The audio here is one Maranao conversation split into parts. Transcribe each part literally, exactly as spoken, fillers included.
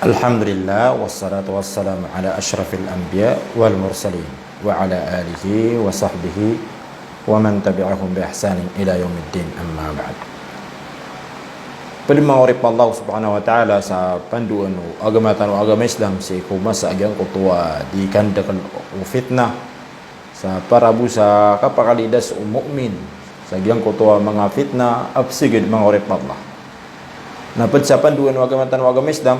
Alhamdulillah, wassalatu wassalamu ala ashrafil anbiya wal mursalin, wa ala alihi wa sahbihi wa man tabi'ahum bi ihsanin ila yawmiddin, amma ba'd. Pd, manga oripn o Allah subhanahu wa ta'ala, sa pandoan o agama tano a agama Islam sii ko masa a giyangkoto a di kandakl o fitnah, sa para bo sa kapakalidas o mu'min sa giyangkoto a manga fitnah a pzagad, manga oripn o Allah. Na pd sa pandoan o agama tano a agama Islam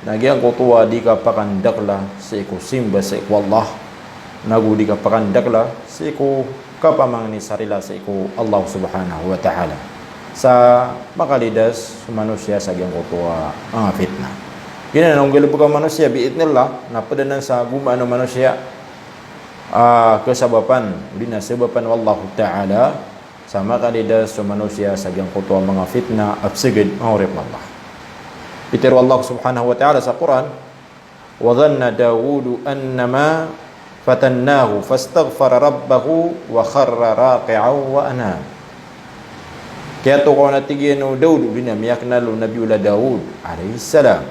na giyangkoto a di kapakandakla sii ko simba sii ko Allah, nago di kapakandakla sii ko kapamangni sa rila sii ko Allah subhanahu wa ta'ala, sa makalidas so manosiya sa giyangkoto a manga fitnah. Giyanan a onggalbka o manosiya bi idhnillah, na pd anan sa gomaan o manosiya a kasabapan, odi na sabapan o Allahu ta'ala, sa makalidas so manosiya sa giyangkoto a manga fitnah a pzagad, manga oripn o Allah. Pitharo o Allah subhanahu wa ta'ala sa Qur'an: "Wa dhanna Dawudu annama fatannahu fastaghfara rabbahu wa kharra raki'an wa anab." Kiyatokawan, a tig iyan, o Dawud, odi na miyaknal o Nabiyullah Dawud alayhis salam,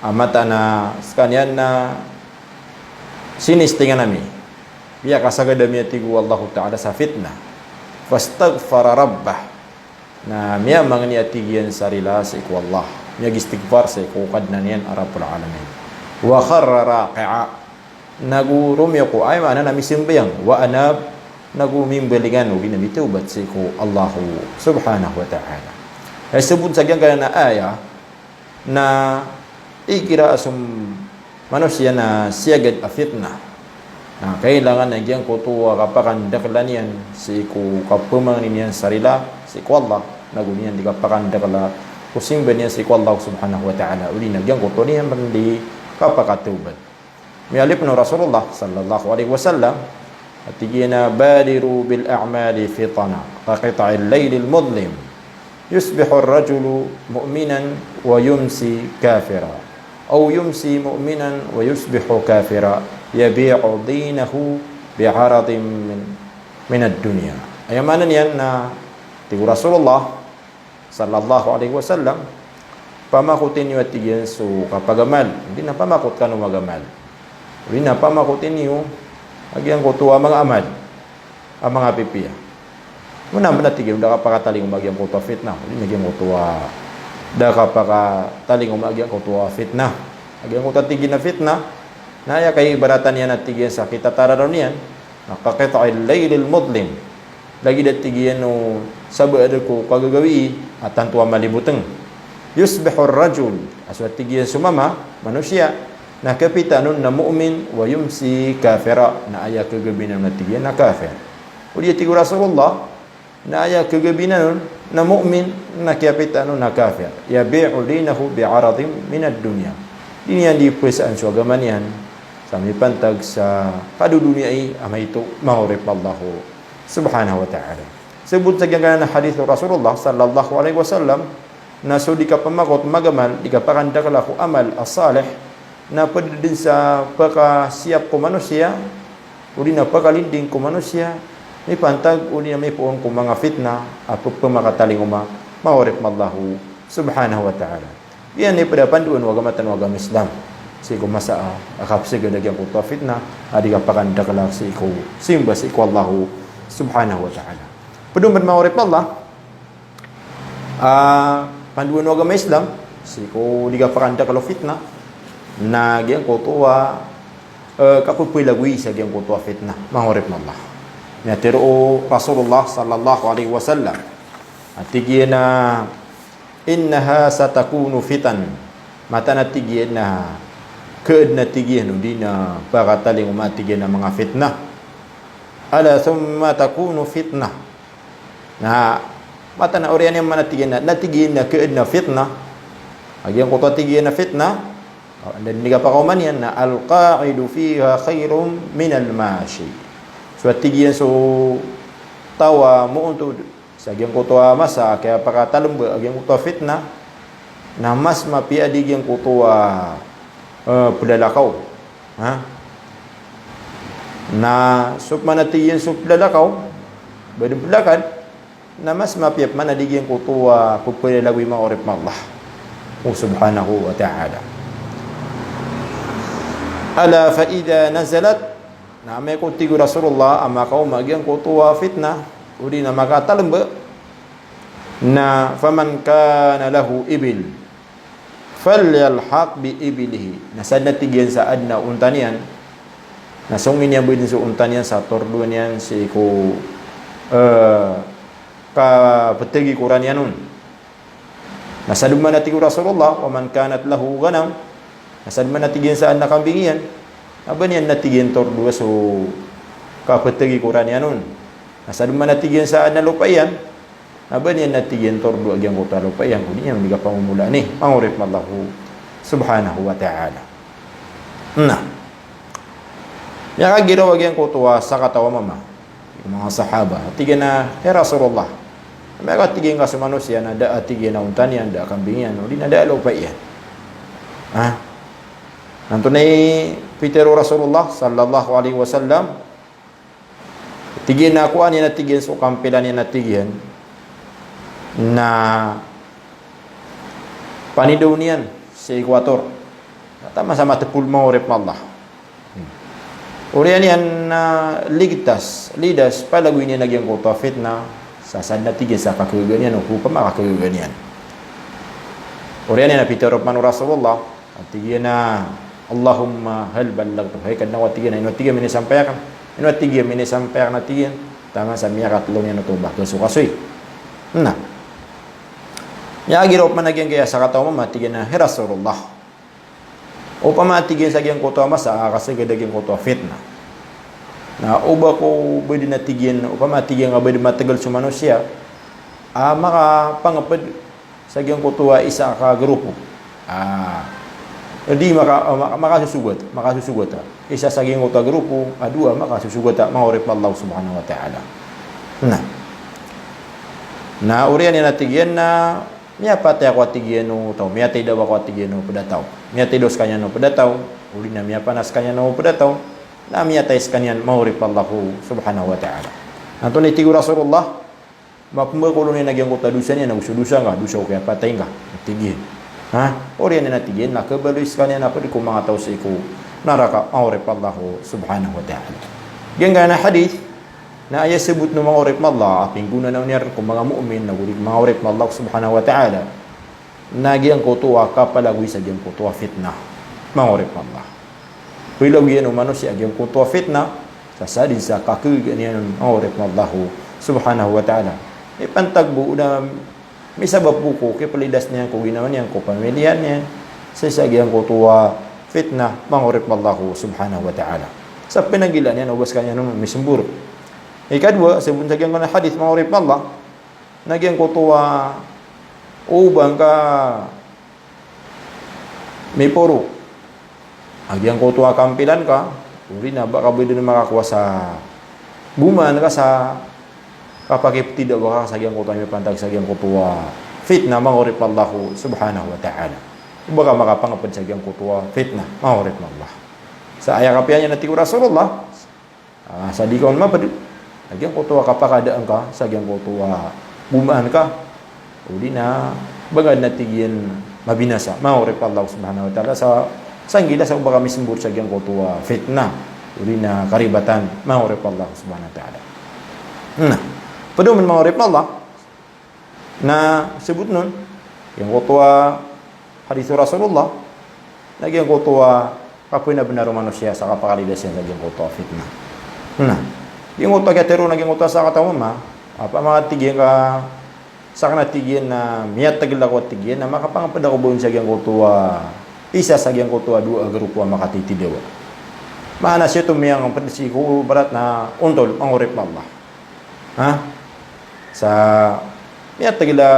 a mataan a skaniyan na sinistingan ami, piyakasagad ami, a tig o Allahu ta'ala, sa fitnah. Fastaghfara rabbah. Na miyamangni, a tig iyan, sa rila sii ko Allah, miyagistighfar sii ko Kadnan iyan a Rabbul Alamin. Wa kharra raki'a. Nago romiyoko, aya maana na misambayang. Wa anab. Nago mimbalingan, odi na mitawbat sii ko Allahu subhanahu wa ta'ala. Aya sabot sa giyangkanan a ayah na igira a so manosiya na siyagad a fitnah, na kailangan a giyangkoto a kapakandakla niyan sii ko kapamangni niyan sa rila sii ko Allah, nago niyan di kapakandakla ko simba niyan sii ko Allah subhanahu wa ta'ala, odi na giyangkoto niyan pn di kapakatawbat. Miyalip o Rasulullah sallallahu alayhi wasallam, a tig iyan a, "Badiru bil a'mali fitana, ka qita'il laylil mudhlim. Yusbihur rajulu mu'minan wa yumsi kafira. Aw yumsi mu'minan wa yusbihu kafira. Yabi'u dinahu bi'aradin min, minad dunya." Aya maana niyan na tig o Rasulullah sallallahu alayhi wasallam, pamakoti niyo, a tig iyan, so kapagamal. Odi na pamakot kano magamal. Odi na pamakoti niyo a giyangkoto a manga amal a manga pipiya. Mona pn, a tig iyan, o da kapakatalingoma a giyangkoto a fitnah. Odi na giyangkoto a da kapakatalingoma a giyangkoto a fitnah. A giyangkoto a tig iyan a fitnah na aya kaibaratan iyan, a tig iyan, sa kitatararaw niyan na ka qita'il laylil mudhlim. Lagid, a tig iyan, o sabaad ko kagagawii a tanto a malibotng. Yusbihur rajul, a so, a tig iyan, so mama, manosiya, na kapitaan on na mu'min, wa yumsi kafira, na aya kagabinan on, a tig iyan, na kafir. Odi, a tig o Rasulullah, na aya kagabinan on na mu'min, na kiyapitaan on na kafir. Yabi'u dinahu bi'aradin minad dunya. Di niyan di pzaan so agama niyan sa mipantag sa kadodoniyai a maito, manga oripn o Allah subhanahu wa ta'ala. Sabot sa giyangkanan a hadith o Rasulullah sallallahu alayhi wasallam, na so di kapamakot magamal, di kapakandakla ko amal a salih, na pd dn sa pakasiyap ko manosiya, odi na pakalinding ko manosiya, mipantag odi na mipoon ko manga fitnah a pphmakatalingoma, manga oripn o Allah subhanahu wa ta'ala. Giyanan i pd a pandoan o agama tano a agama Islam sii ko masa a kapzagad a giyangkoto a fitnah a di kapakandakla sii ko simba sii ko Allah subhanahu wa ta'ala. Pd on pn, manga oripn o Allah, a pandoan o agama Islam sii ko di kapakandakl o fitnah na giyangkoto a, eh, kapphalagoi sa giyangkoto a fitnah, manga oripn o Allah. Miyatharo o Rasulullah sallallahu alayhi wasallam, a tig iyan a, "Innaha satakunu fitan." Mataan, a tig iyan, a kaadn, a tig iyan, odi na pakatalingoma, a tig iyan, a manga fitnah. "Ala thumma takunu fitnah." Na mataan a oriyan iyan man, a tig iyan, na tig iyan a kaadn a fitnah. A giyangkoto a tig iyan a fitnah, anda dn i kapakaoma niyan, na "al-qa'idu fiha khairun minal mashi." So, a tig iyan, so taw a moontod sa giyangkoto a masa a kiyapakatalomba a giyangkoto a fitnah, na mas mapiya di giyangkoto a, eh, plalakaw. Ha? Na so pman, a tig iyan, so plalakaw, ba dn plakad, na mas mapiya pman a di giyangkoto a pphlalagoi, manga oripn o Allah. subhanahu wa ta'ala. Ala fa idha nazalat, na amay ko tig o Rasulullah a makaoma giyangkoto a fitnah, odi na makatalmba, na faman kana lahu ibil, falyalhaq bi ibilihi. Na sadn a tig iyan sa adn a onta niyan, na song iyan ba dn so onta niyan sa tordoan iyan sii ko, eh, kaptagi ko raniyan on. Na sadn man a tig o Rasulullah, wa man kanat lahu ghanam. Na sadn man a tig iyan sa adn a kambing iyan, na ba niyan na tig iyan tordoa so kaptagi ko raniyan on. Na sadn man a tig iyan sa adn a lopa iyan, na ba niyan na tig iyan tordoa giyangkoto a lopa iyan ko di niyan on di kapamomolani, manga oripn o Allah subhanahu wa ta'ala. Na miyakagiraw a giyangkoto a sakataw a mama, manga sahaba, tig iyan a, "Hay Rasulullah, amay ka tig iyan ka so manosiya na da a tig iyan a onta niyan, da a kambing iyan, odi na da a lopa iyan." Ha? Na antonaa i pitharo o Rasulullah sallallahu alaihi wasallam? Tig iyan a kowa niyan a tig iyan so kampilan iyan a tig iyan na panidaw niyan sa ekwator. Na taman sa matpol, manga oripn o Allah. Oriyan iyan na ligtas, lidas, palagoy niyan a giyangkoto a fitnah, sa sadn a tig iyan sa kagaga niyan, o opama ka kagaga niyan. Oriyan iyan na pitharo pman o Rasulullah, a tig iyan a, "Allahumma hal ballaghtu?" Hay Kadnan ko, a tig iyan, ino a tig iyan a minisampay akn? Ino a tig iyan a minisampay akn, a tig iyan. Taman sa miyakatlo niyan oto ba kasokasoy. Na miyagiraw pman a giyangkaya sakataw a mama, tig iyan a, "Hay Rasulullah, opama," tig iyan, "sa giyangkoto a masa a kasagad a giyangkoto a fitnah, na o ba ko ba dn," a tig iyan, "opama," a tig iyan, "ka ba dn matgl so manosiya a makapangpd sa giyangkoto a isa ka grupo, a di maka-, maka-, makasosogat, makasosogat a isa sa giyangkoto a grupo a dowa, makasosogat a, manga oripn o Allah subhanahu wa ta'ala." Na, na oriyan iyan a tig iyan na, "Miyapatay ako," a tig iyan, "o taw, miyatay daw ako," a tig iyan, "o pd a taw. Miyatay daw skaniyan o pd a taw, odi na miyapanas skaniyan o pd a taw, na miyatay skaniyan," manga oripn o Allah subhanahu wa ta'ala. Na antonaa i tig o Rasulullah? "Mapmbakolo niyan a giyangkoto a dosa niyan, ago so dosa ngka, dosa o kiyapatay ngka," a tig iyan. Ha? Oriyan iyan a tig iyan na kabaloy skaniyan a pd ko manga taw sii ko naraka, manga oripn o Allah subhanahu wa ta'ala. Giyangkanan a hadith na aya sabotn o, manga oripn o Allah, a pinggonanaw niyan ko manga mu'min, ago di, manga oripn o Allah subhanahu wa ta'ala, na giyangkoto a kapalagoy sa giyangkoto a fitnah, manga oripn o Allah. Palagoy iyan o manosiya a giyangkoto a fitnah, sa sadn sa kagaga niyan, manga oripn o Allah subhanahu wa ta'ala. Ipantag bo o da misabap bo ko kiplilidas niyan ko ginawa niyan, ko pamiliya niyan, sii sa giyangkoto a fitnah, manga oripn o Allah subhanahu wa ta'ala. Sa pnanggila niyan o ba skaniyan on mismbor. Ikadowa, sabotn sa giyangkanan a hadith, manga oripn o Allah, na giyangkoto a o ba ngka miporo a giyangkoto a kampilan ka, odi na ba ka ba dn makakowa sa gomaan ka sa kapakiptida ka sa giyangkoto a mipantag sa giyangkoto a fitnah, manga oripn o Allah subhanahu wa ta'ala. O ba ka makapangpd sa giyangkoto a fitnah, manga oripn o Allah. Sa aya kapiya niyan, a tig o Rasulullah, ah, sa di ka on mapd a giyangkoto a kapakada ngka sa giyangkoto a gomaan ka, odi na ba ngka dn, a tig iyan, mabinasa, manga oripn o Allah subhanahu wa ta'ala, sa, sa nggila sa o ba ka mismbor sa giyangkoto a fitnah, odi na karibatan, manga oripn o Allah subhanahu wa ta'ala. Na pd oman, manga oripn o Allah, na sabotn on giyangkoto a hadith o Rasulullah, na giyangkoto a kapnabnar o manosiya sa kapakalidas iyan sa giyangkoto a fitnah. Na giyangkoto a kiyatharo na giyangkoto a sakataw a mama, opama ka tig iyan ka sakn, a tig iyan, na miyatgl ako, a tig iyan, na makapangpd ako ba on sa giyangkoto a isa sa giyangkoto a dowa a grupo a makatitidawa. Maana sii oto miyangpd sii ko ibarat na ontol, manga oripn o Allah. Ha? Sa miyatgl a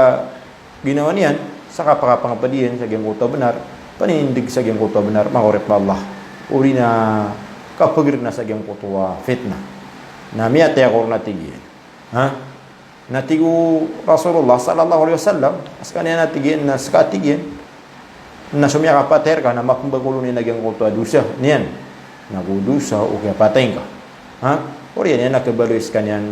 ginawa niyan sa kapakapangpd iyan sa giyangkoto a bnar, paninindg sa giyangkoto a bnar, manga oripn o Allah, odi na kapagr na sa giyangkoto a fitnah. Na miyatay ako ron, a tig iyan. Ha? Na tig o Rasulullah sallallahu alaihi wasallam, a skaniyan, a tig iyan, na ska, a tig iyan, na so miyakapatay rka na mapmbakolo niyan a giyangkoto a dosa niyan, na go dosa o kiyapatay ngka. Ha? Oriyan iyan na kabaloy skaniyan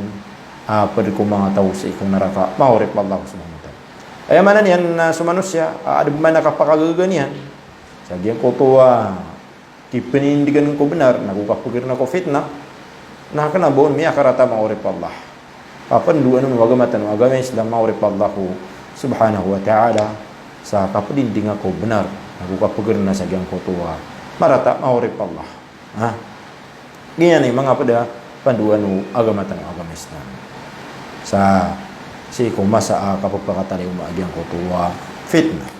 a pd ko manga taw sii ko naraka, manga oripn o Allah subhanahu wa ta'ala. Aya maana niyan na so manosiya a adn pman a kapakagaga niyan sa giyangkoto a kipenindigan ko bnar nago kapagirna ko fitnah, na kna ba on miyakarata, manga oripn o Allah. Kapandoan o agama tano a agama Islam, manga oripn o Allah subhanahu wa ta'ala, sa kapedindinga ko bnar nago kapagirna sa giyangkoto a marata, manga oripn o Allah. Ha? Giyanan i manga pd a pandoan o agama tano a agama Islam. Sa sii ko masa a kapepakatalingoma a giyangkoto a fitnah.